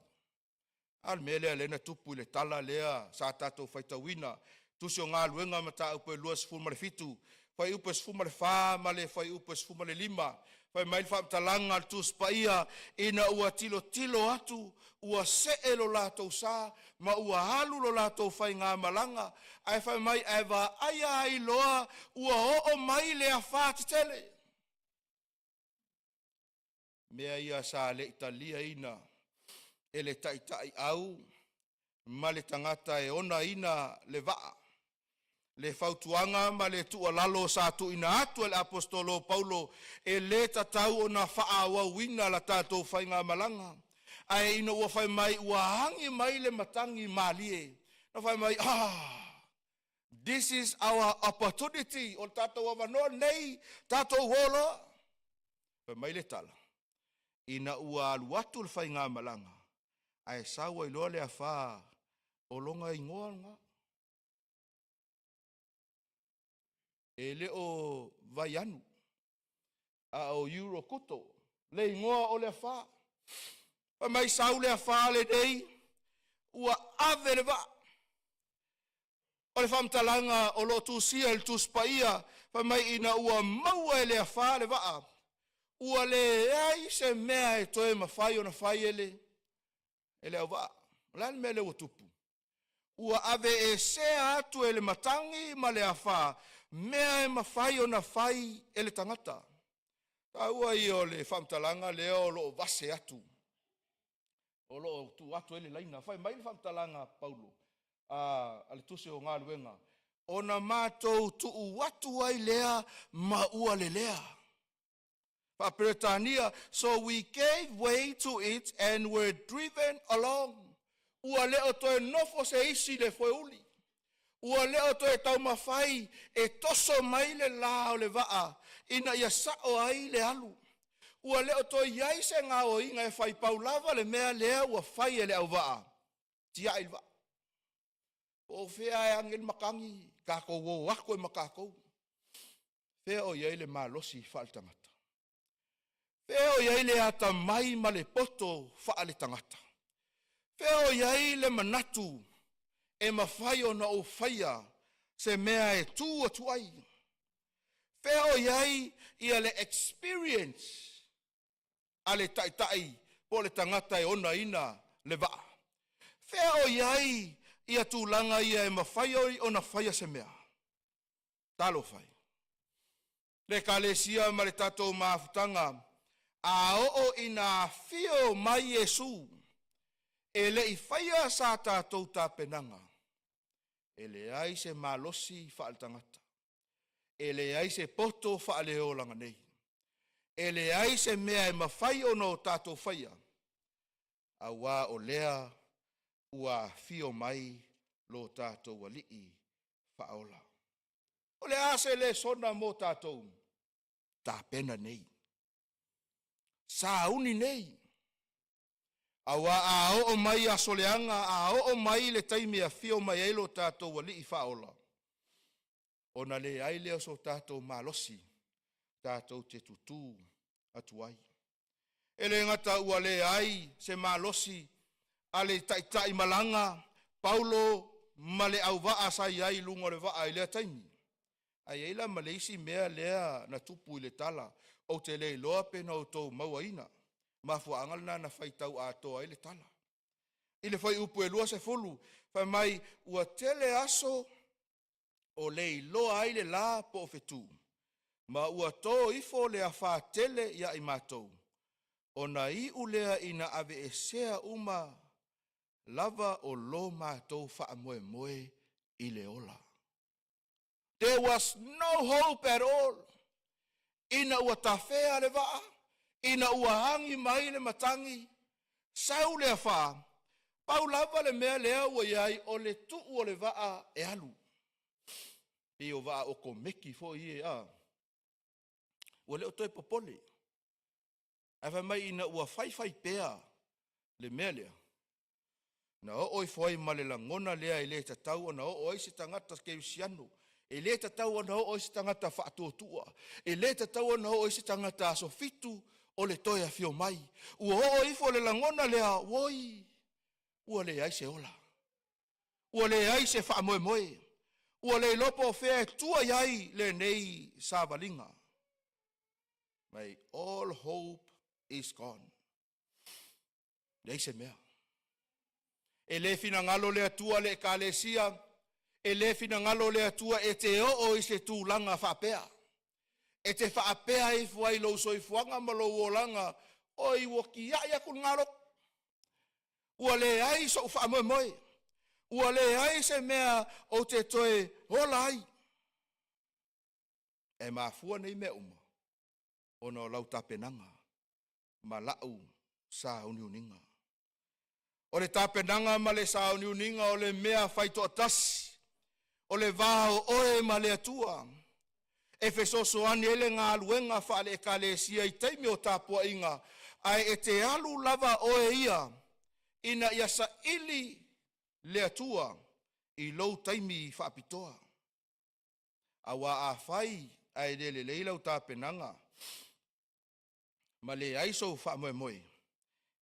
A o le mea lea lea na tupu i le tala lea sa tatou faitauina, Tusi o Galuega, Mataupu e 27, fuaiupu e 14 ma le fuaiupu e 15. Fai mai le faamatalaga a le Tusi Paia, ina ua tilotilo atu ua see lo latou sa ma ua alu lo latou faigamalaga, ae fai mai ae vaaia ai loa ua oo mai le afā tetele. Mea ia sa le i taliaina e le taitaiau ma le tagata e onaina le vaa le fautuaga ma le tuualalo sa tuuina atu e le aposetolo o Paulo, e le tatau ona faaauauina la tatou faigamalaga. Ae ina ua fai mai ua agi mai le matagi malie, na fai mai, “Ah, this is our opportunity, o le tatou avanoa lenei, tatou o loa.” Fai mai le tala, ina ua alu atu le faigamalaga ae sau ai loa le afā o lona igoa lena. E le o Vaianu, a o Eurokuto le igoa o le afā. Fai mai sau le afā lenei ua ave le vaa. O le faamatalaga o lo o tusia i le Tusi Paia, fai mai ina ua maua e le afā le vaa, ua leai se mea e toe mafai ona fai e le auvaa. O le a le mea lea ua tupu? Ua aveesea atu e le matagi ma le afa mea e mafai ona fai e le tagata. Taua ia o le faamatalaga lea o lo o vase atu, o lo o tuu atu ai le laina. Fai mai le faamatalaga a Paulo a le Tusi o Galuega, ona matou tuu atu ai lea ma ua lelea. Faa-Peretania, “So we gave way to it and were driven along.” Ua le o toe nofo se isi i le foeuli. Ua le o toe taumafai e toso mai le la o le vaa ina ia sao ai le alu. Ua le o toe i ai se gaoiga e fai, pau lava le mea lea ua fai e le auvaa, tiai le vaa. Po o fea e agi ai le matagi, tatou o atu ai ma tatou. Fea o i ai le malosi faaletagata? Fea o i ai le atamai ma le poto faaletagata? Fea o i ai le manatu e mafai ona ou faia se mea e tu atu ai? Fea o i ai ia le experience a le taitai po o le tagata e onaina le vaa? Fea o i ai ia tulaga ia e mafai ona faia se mea? Talofa e! Le Ekalesia ma le tatou mafutaga, a oo ina afio mai Iesu e le i faia sa tatou tapenaga, e leai se malosi faaletagata, e leai se poto faaleolaga nei, e leai se mea e mafai ona o tatou faia, auā o lea ua afio mai lo tatou Alii Faaola. O le a se lesona mo tatou? Tapena nei, sauni nei, auā a oo mai aso leaga, a oo mai le taimi e afio mai ai lo tatou Alii Faaola, ona leai lea o so tatou malosi tatou te tutū atu ai. E le gata ua leai se malosi a le taitai malaga Paulo ma le auvaa sa i ai i luga o le vaa i lea taimi, ae i ai la ma le isi mea lea na tupu i le tala, ou te le iloa pe na outou mauaina. Mafuaaga lena na faitau atoa ai le tala. I le fuaiupu e 20, fai mai ua tele aso o le iloa ai le lā po o fetu, ma ua to ifo le afā tele ia i matou, ona iu lea ina aveesea uma lava o lo matou faamoemoe i le ola. There was no hope at all. Ina ua tafea le vaa, ina ua agi mai le matagi, sau le afā, pau lava le mea lea ua i ai o le tuu o le vaa e alu. Pei o vaa okomeki foi ia, a? Ua le o toe popole. Ae fai mai ina ua faifai pea le mea lea, na oo ifo ai ma le lagona lea e le tatau ona oo ai se tagata kerisiano, e le tatau ona oo ai se tagata faatuatua, e le tatau ona oo ai se tagata aso fitu o le toe afio mai. Ua oo ifo le lagona lea, oi, ua leai se ola, ua leai se faamoemoe, ua le iloa po o fea e tua i ai lenei savaliga. My all hope is gone. Leai se mea. E le finagalo le Atua le Ekalesia, e le finagalo le Atua e te oo i se tulaga faapea. E te faapea ifo ai i lou soifuaga ma lou olaga, oi ua tiai atu le galo, ua leai sou faamoemoe, ua leai se mea ou te toe ola ai. E mafua nei mea uma ona o lau tapenaga ma la'u sauniuniga. O le tapenaga ma le sauniuniga o le mea faitoatasi, o le va o oe ma le Atua, e fesoasoani ai le galuega faale-ekalesia i taimi o tapuaiga, ae e te alu lava oe ia ina ia saili le Atua i lou taimi faapitoa. Auā afai ae le lelei lau tapenaga ma leai sou faamoemoe,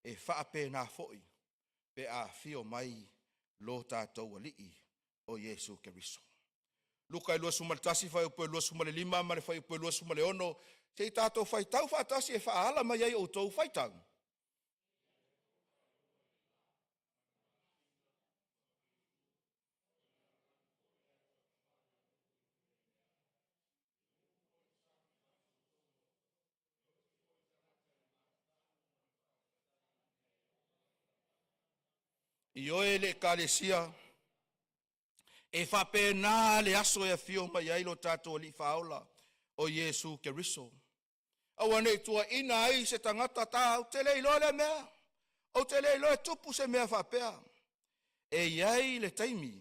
e faapena foi pe a afio mai lo tatou Alii o Iesu Keriso. Luka 21 fuaiupu e 25 ma le fuaiupu e 26, se i tatou faitau faatasi e faaala mai ai outou faitau. Ioe le Ekalesia, e faapena le aso e afio mai ai lo tatou Alii Faaola o Iesu Keriso. Aua ne i tuuaina ai se tagata ta, ou te le iloa lea mea, ou te le iloa e tupu se mea faapea. E i ai le taimi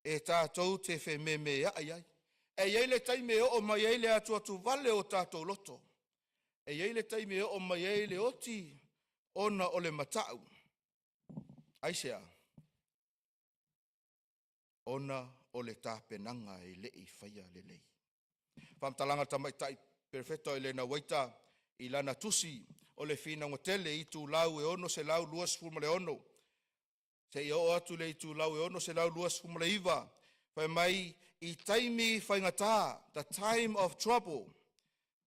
e tatou te fememeai ai. E i ai le taimi e oo mai ai le atuatuvale o tatou loto. E i ai le taimi e oo mai ai le oti ona o le matau. Aisea? Ona o le tapenaga e le i faia lelei. Faamatalaga a le Tamaitai Perofeta o Elena Uaita. I lana tusi o le Finauga Tele, itulau e 626 seia oo atu i le itulau e 629, fai mai i taimi faigata, the time of trouble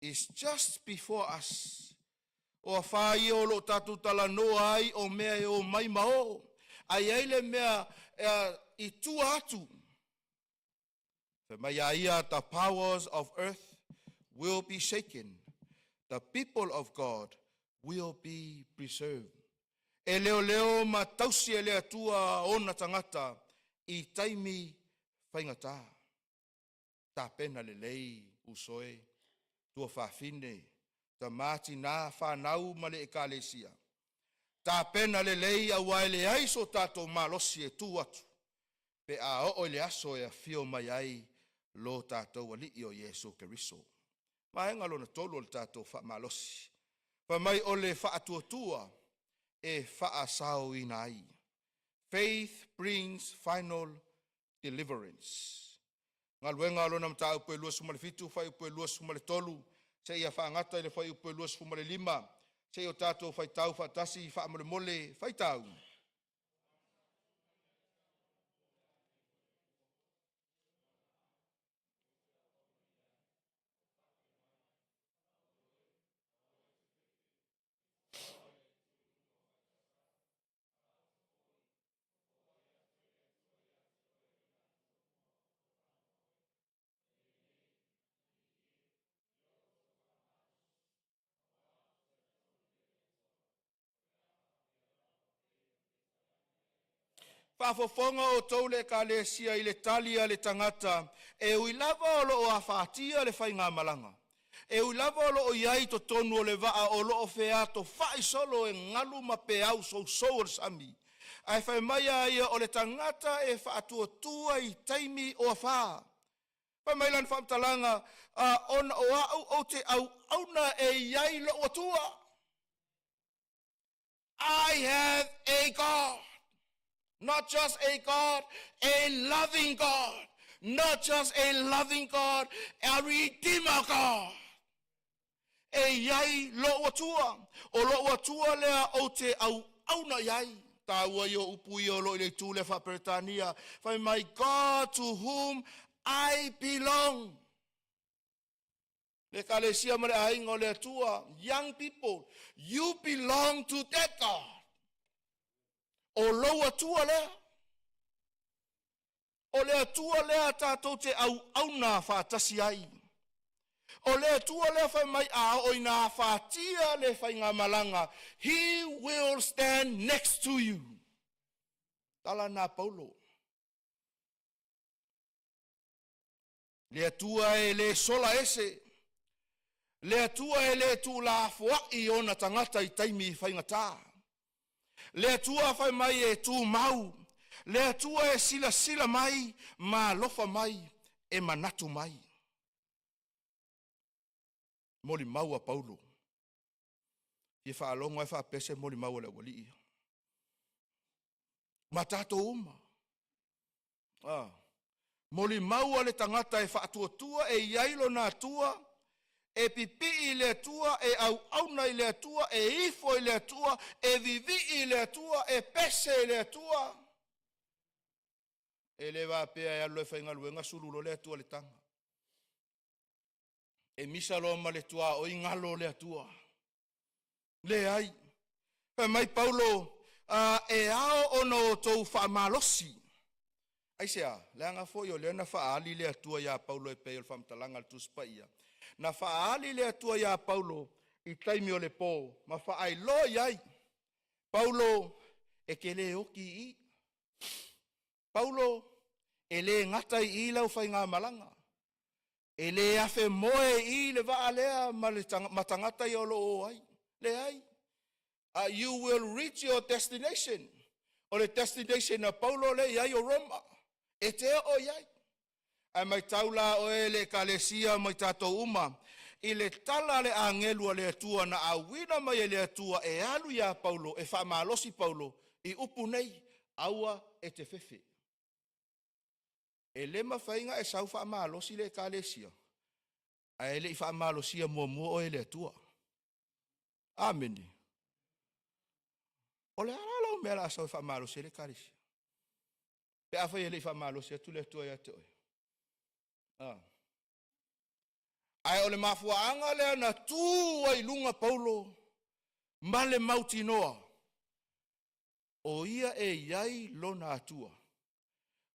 is just before us. O afā ia o lo o tatou talanoa ai o mea e omai ma o, ae i ai le mea i tua atu. Fai mai a ia, the powers of earth will be shaken, the people of God will be preserved. E leoleo ma tausi e le Atua ona tagata i taimi faigata. Tapena lelei uso e, tuafafine, tama tina fanau ma le ekalesia. Tapena lelei auā e leai so tatou malosi e tu atu pe a oo i le aso e afio mai ai lo tatou Alii o Iesu Keriso. Vaega lona tolu o le tatou faamalosi, fai mai o le faatuatua e faasaoina ai. Faith brings final deliverance. Galuega lona Mataupu e 27 fuaiupu e 23 seia faagata i le fuaiupu e 25. Se i o tatou faitau faatasi faamolemole. Faitau. Faafofoga outou le Ekalesia i le tali a le tagata e ui lava o lo o afatia le faigamalaga, e ui lava o lo o i ai i totonu o le vaa o lo o featofai solo e galu ma peau sousou o le sami, ae fai mai a ia o le tagata e faatuatua i taimi o afā. Fai mai lana faamatalaga, “A, ona o au ou te auauna e i ai lo'u Atua.” I have a God. Not just a God, a loving God. Not just a loving God, a Redeemer God. E i ai lo'u Atua, o lo'u Atua lea ou te auauna i ai. Taua ia o upu ia o lo o i le itu lea faa-Peretania. Fai mai, God to whom I belong. Le ekalesia ma le aiga o le Atua, young people, you belong to that God. O lou Atua lea. O le Atua lea tatou te auauna faatasi ai. O le Atua lea fai mai a oo ina afatia le faigamalaga, He will stand next to you. Tala na Paulo. Le Atua e le sola ese, le Atua e le tuulafoai ona tagata i taimi faigata. Le Atua fai mai e tumau, le Atua e silasila mai ma alofa mai e manatu mai. Molimau a Paulo. Fia faalogo e faapea se molimau a le aualii ia. Ma tatou uma. Ah. Molimau a le tagata e faatuatua e i ai lona Atua, e pipii i le Atua, e auauna i le Atua, e ifo i le Atua, e vivii i le Atua, e pese i le Atua. E le faapea e alu e faigaluega sulu loa le Atua i le taga. E misa loa ma le tuaoi galo le Atua. Leai. Fai mai Paulo, e ao ona outou faamalosi. Aisea? Leaga foi o lea na faaali le Atua iā Paulo e pei o le faamatalaga a le Tusi Paia. Na faaali le Atua iā Paulo i taimi o le pō ma faailoa i ai, Paulo e te le oti i i. Paulo, e le gata i i lau faigamalaga. E le afe moe i i le vaa lea ma, le, ma tagata ia o lo o ai. Leai. You will reach your destination. O le destination a Paulo le i ai o Roma. E te oo i ai. Ae maitau la oe le ekalesia mai tatou uma i le tala a le agelu a le Atua na auina mai e le Atua e alu iā Paulo e faamalosi Paulo i upu nei, aua e te fefe. E le mafai ona e sau faamalosi le ekalesia ae le i faamalosia muamua oe e le Atua. Amene. O le a la lau mea o le a sau e faamalosi ai le Ekalesia? Pe afai e le i faamalosi atu le Atua ia te oe. Ae o le mafuaaga lea na tu ai i luga Paulo ma le mautinoa o ia e i ai lona Atua.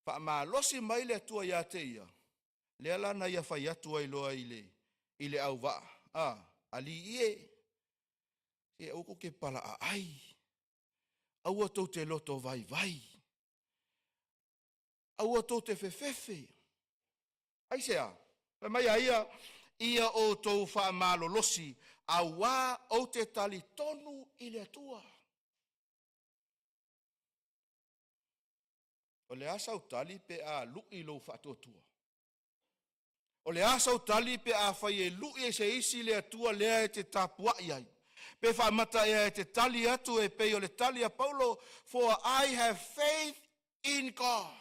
Faamalosi mai le Atua ia te ia, lea la na ia fai atu ai loa i le auvaa, alii e, se aua tou te palaaai, aua tou te loto vaivai, aua tou te fefefe. Aisea? Fai mai a ia, ia outou faamalolosi, auā ou te talitonu i le Atua. O le a sau tali pe a lui lou faatuatua? O le a sau tali pe afai e lui e se isi le Atua lea e te tapuai ai? Pe faamata ea e te tali atu e pei o le tali a Paulo, for I have faith in God.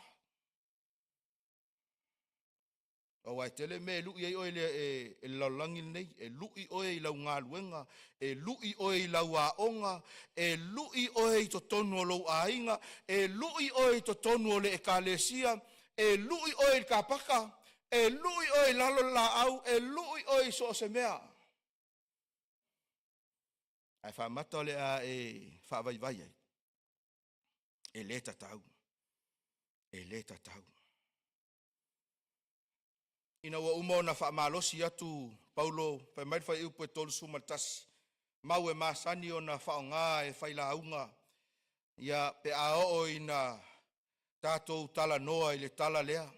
Aua e tele mea e lui ai oe e le lalolagi lenei, e lui oe i lau galuega, e lui oe i lau aoga, e lui oe i totonu o lou aiga, e lui oe i totonu o le ekalesia, e lui oe i le kapaka, e lui oe i lalo le laau, e lui oe i so o se mea. Ae faamata o le a e faavaivai ai? E le tatau. E le tatau. Ina ua uma ona faamalosi atu Paulo, fai mai le fuaiupu e 31, mau e masani ona faaaoga e failauga ia pe a oo ina tatou talanoa i le tala lea.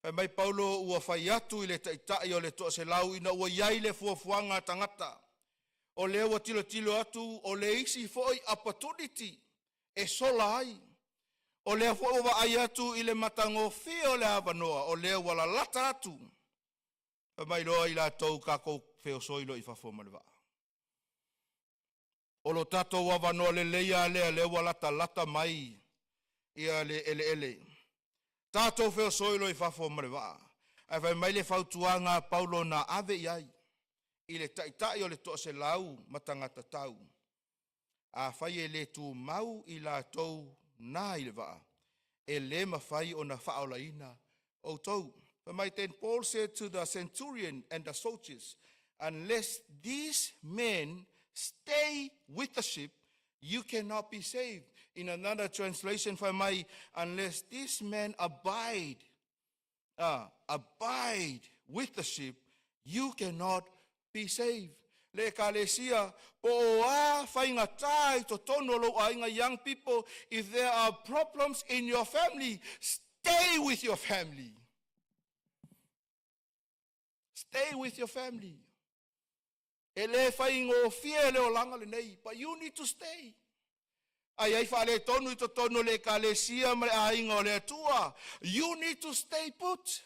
Fai mai Paulo ua fai atu i le taitai o le toaselau ina ua i ai le fuafuaga a tagata, o lea ua tilotilo atu o le isi foi opportunity e sola ai. O lea foi ua vaai atu i le matagofie o le avanoa, o lea ua lalata atu. Fai mai loa i latou, tatou feosoi loa i fafo ma le vaa. O lo tatou avanoa lelei lava lea, lea ua latalata mai ia le eleele. Tatou feosoi loa i fafo ma le vaa. Ae fai mai le fautuaga a Paulo na ave i ai i le taitai o le toaselau ma tagata tau. Afai e le tumau i latou na i le vaa, e le mafai ona faaolaina outou. Fai mai, then Paul said to the centurion and the soldiers, unless these men stay with the ship, you cannot be saved. In another translation, fai mai, unless these men abide with the ship, you cannot be saved. Le ekalesia, po o a faigata i totonu o lou aiga, young people, if there are problems in your family, stay with your family. Stay with your family. E le faigofie le olaga lenei, but you need to stay. Ai ai faaletonu i totonu o le ekalesia ma le aiga o le Atua. You need to stay put.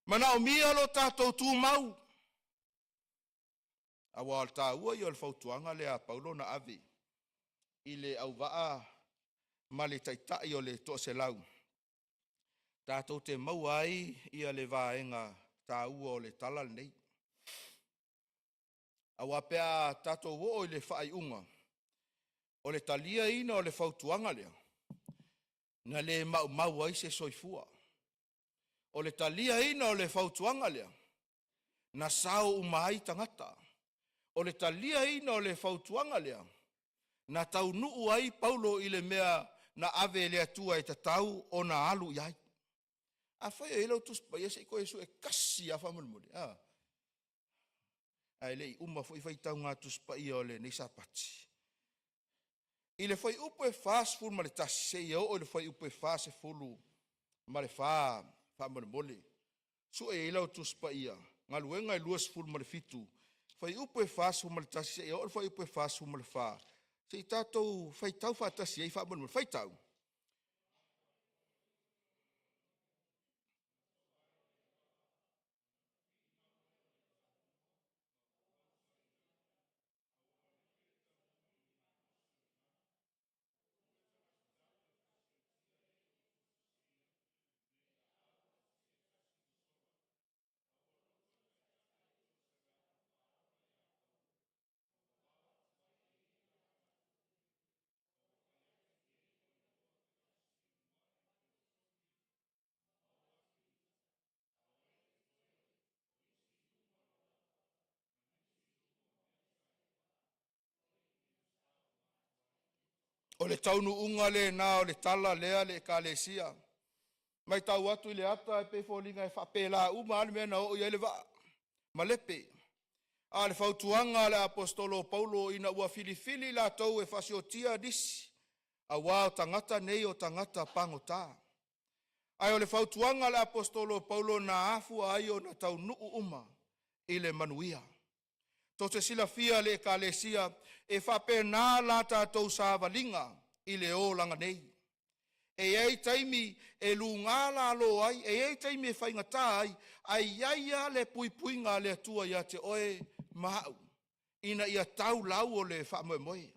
Manaomia lo tatou tumau. Aua o le taua ia o le fautuaga lea a Paulo na ave i le auvaa ma le taitai o le toaselau. Tatou te maua ai ia le vaega taua o le tala lenei. Aua pe a tatou oo i le faaiuga o le taliaina o le fautuaga lea, na le maumau ai se soifua. O le taliaina o le fautuaga lea, na sao uma ai tagata. O le taliaina o le fautuaga lea, na taunuu ai Paulo i le mea na ave e le Atua e tatau ona alu i ai. Afai e i ai lau Tusi Paia, se i toe sue tasi lava faamolemole. Ae le i uma foi faitauga Tusi Paia o lenei Sapati. I le fuaiupu e 41 seia oo i le fuaiupu e 44 faamolemole. Sue ai lau Tusi Paia, Galuega e 27, fuaiupu e 41 seia oo i le fuaiupu e 44, se i tatou faitau faatasi ai faamolemole. Faitau. O le taunuuga lena o le tala lea le ekalesia. Matau atu i le ata e pei e foliga e faapela uma lava le mea na oo i ai le vaa malepe. A o le fautuaga a le Aposetolo o Paulo ina ua filifili latou e faasiotia nisi, aua o tagata nei o tagata pagota. Ae o le fautuaga a le Aposetolo o Paulo na afua ai ona taunuu uma i le manuia. Tou te silafia le Ekalesia, e faapena la tatou savaliga i le olaga nei. E i ai taimi e luga lalo ai, e i ai taimi e faigata ai, ae i ai lava le puipuiga a le Atua ia te oe ma a'u ina ia tau lau o le faamoemoe.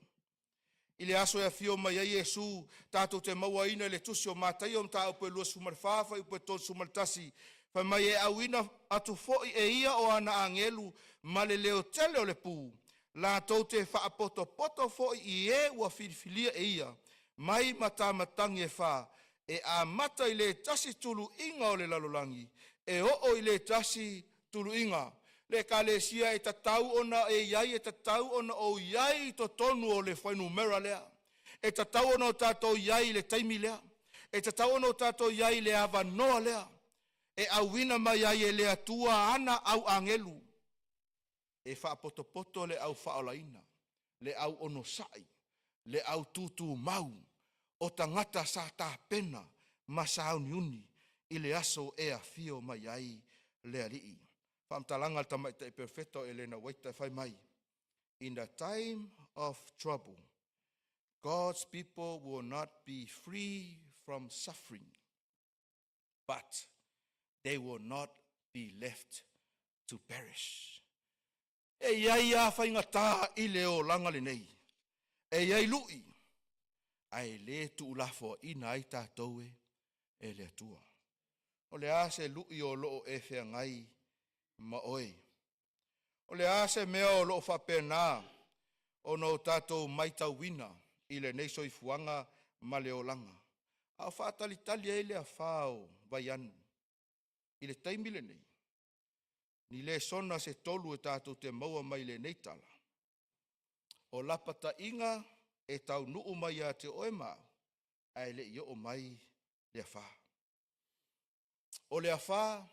I le aso e afio mai ai Iesu tatou te mauaina i le tusi o Mataio mataupu e 24 fuaiupu e 31, fai mai e auina atu foi e ia o ana agelu ma le leotele o le pu, latou te faapotopoto foi i e ua filifilia e ia, mai matamatagi e fa, e amata i le tasi tuluiga o le lalolagi e oo i le tasi tuluiga. Le Ekalesia, e tatau ona e i ai, e tatau ona ou i ai i totonu o le fuainumera lea. E tatau ona o tatou i ai i le taimi lea. E tatau ona o tatou i ai i le avanoa lea e auina mai ai e le Atua ana au agelu e faapotopoto le au faaolaina, le au onosai, le au tutumau o tagata sa tapena ma sauniuni i le aso e afio mai ai le Alii. Faamatalaga a le Tamaitai Perofeta o Elena Uaita e fai mai, “In the time of trouble, God's people will not be free from suffering, but they will not be left to perish.” E i ai lava faigata i le olaga lenei, e i ai lui, ae le tuulafoaina ai tatou e le Atua. O le a se lui o lo o e feagai ma oe? O le a se mea o lo o faapena ona o tatou matauina i lenei soifuaga ma le olaga, a o faatalitali ai le afa o Vaianu i le taimi lenei? Ni lesona se tolu e tatou te maua mai lenei tala. O lapataiga e taunuu mai ia te oe ma au, ae le i oo mai le afa. O le afa,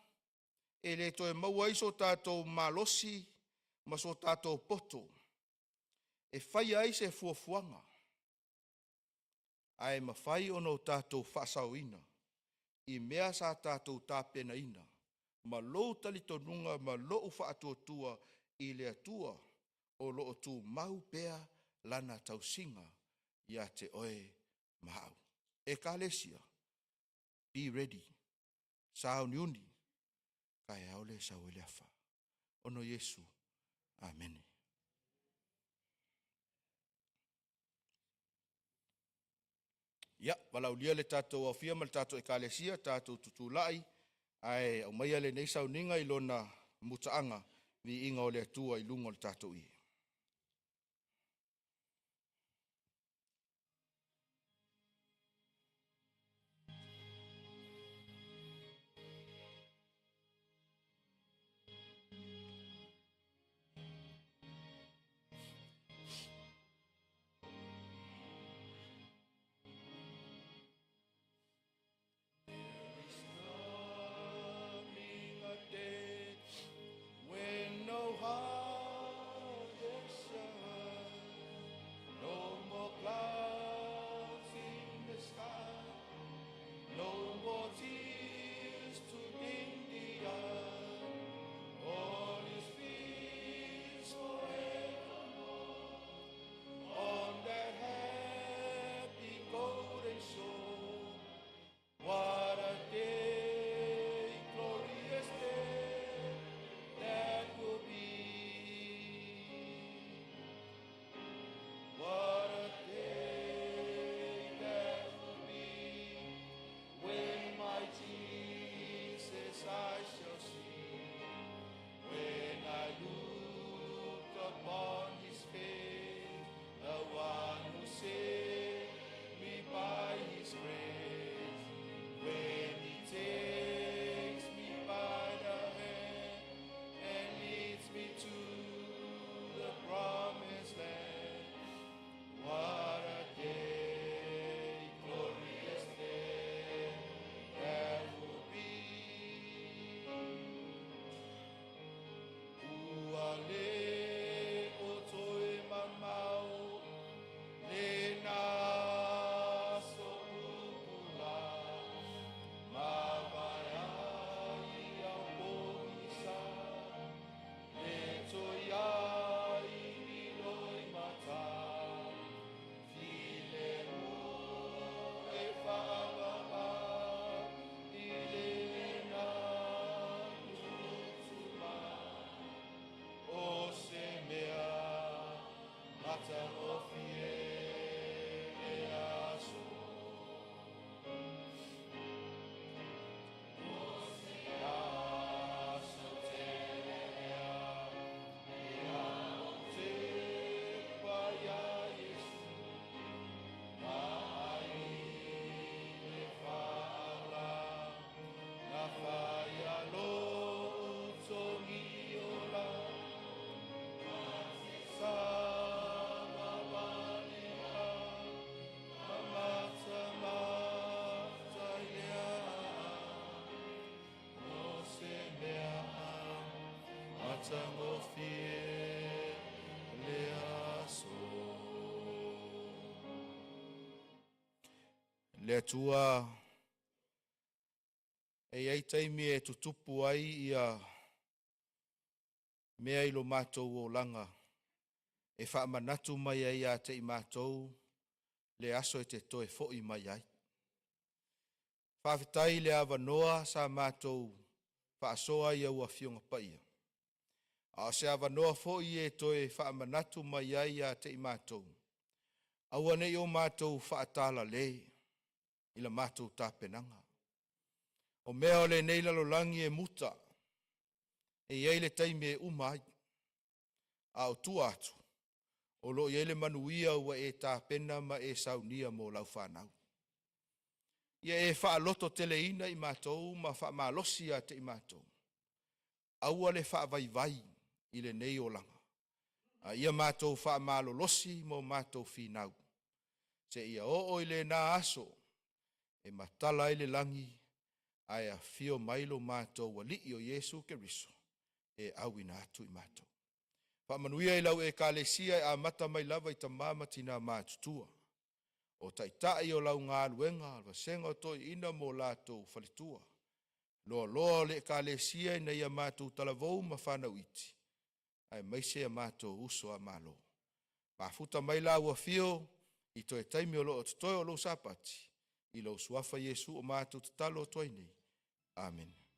e le toe maua ai so tatou malosi ma so tatou poto e faia ai se fuafuaga, ae mafai ona o tatou faasaoina i mea sa tatou tapenaina ma lou talitonuga ma lou faatuatua i le Atua o lo o tumau pea Lana tausiga ia te oe ma au. Ekalesia, be ready, sauniuni, taeao le sau ai le afa. Ona o Iesu. Amene. Ia, valaaulia le tatou aofia ma le tatou ekalesia, tatou tutulai ae aumaia lenei sauniga i lona mutaaga, viiga o le Atua i luga o le tatou ie. There is coming a day when no heartaches shall, no more clouds in the sky, no more tears to dim the eye. All is peace forevermore on that happy golden shore. What a day, glorious day that will be. What a day that will be when my Jesus I shall see. When I look upon his face, the one who saved me by his grace. When he takes me by the hand and leads me to the promised land. What a day. Matagofie le aso. Le Atua e iai taimi e tutupu ai ia mea i lo matou olaga e faamanatu mai ai ia te i matou le aso e te toe foi mai ai. Faafetai i le avanoa sa matou faasoa i au Afioga Paia, a o se avanoa foi e toe faamanatu mai ai ia te i matou, aua ne i o matou faatalale i la matou tapenaga. O mea o lenei lalolagi e muta, e i ai le taimi e uma ai, a o tua atu o lo o i ai le manuia ua e tapena ma e saunia mo lau fanau. Ia e faalototeleina i matou ma faamalosi ia te i matou, aua le faavaivai i lenei olaga, a ia matou faamalolosi ma o matou finau seia oo i lena aso e matala ai le lagi ae afio mai lo matou Alii o Iesu Keriso e auina atu i matou. Faamanuia i lau Ekalesia e amata mai lava i tama ma tina matutua, o taitai o lau galuega, o le vasega o toeaiina ma o latou faletua, loaloa o le Ekalesia ina ia matou talavou ma fanau iti, aemaise a matou uso a Malo. Mafuta mai lau afio i toe taimi o lo o totoe o lou Sapati, i lou Suafa Iesu o matou tatalo atu ai nei. Amene.